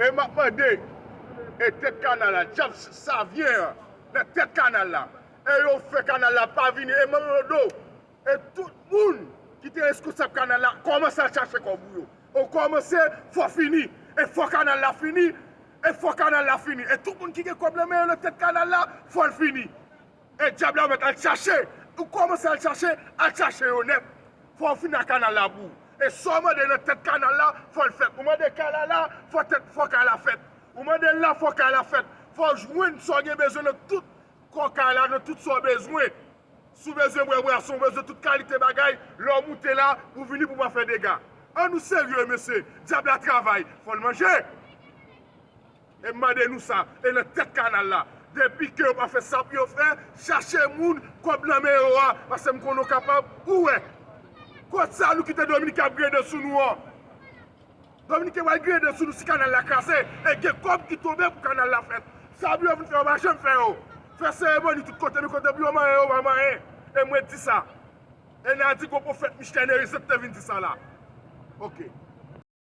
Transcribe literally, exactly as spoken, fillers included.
E m ap mande, e tèt kanal la, dyab Savyen an, nan tèt kanal la, e yo fè kanal la pa vini, e Manno Dodo, e tout moun ki te reskonsab kanal la, kòmanse al chache kòb ou yo. Ou kòmanse, fò fini, e fò kanal la fini, e fò kanal la fini. E tout moun ki gen kòb nan men yo nan tèt kanal la, fò l fini. E dyab la ou mèt al chache. Ou kòmanse al chache, al chache yo nèt. Fò w fin ak kanal la pou ou. E sa w mande nan tèt kanal la, fò l fèt. Ou mande kanal la, fò tèt, fò kay la fèt. Ou mande l la, fò kay la fèt. Fò w jwenn sa w gen bezwen nan tout kò kay la, nan tout sa w bezwen. Si w bezwen bwè bwason, w bezwen tout kalite bagay, lè w moute la, pou vini pou pa fè dega. Ann nou serye, mesye. Dyab la travay, fò l manje. E m mande nou sa, e nan tèt kanal la. Depi ke yo pa fè sa pou yo fè, chache moun, kòb nan men yo a, paske m konnen w kapab, ou wè. Kot sa nou kite Dominiken ap grede sou nou an? Dominiken pral grede sou nou si kanal la kraze, e gen kòb ki tonbe pou kanal la fèt. Sa pou yo vin fè yo pa janm fè yo. Fè seremoni tout kote, men kote pou yo manyen yo pa manyen. E mwen di sa. E n a di gwo pwofèt Michel Nerizet te vin di sa la. Ok.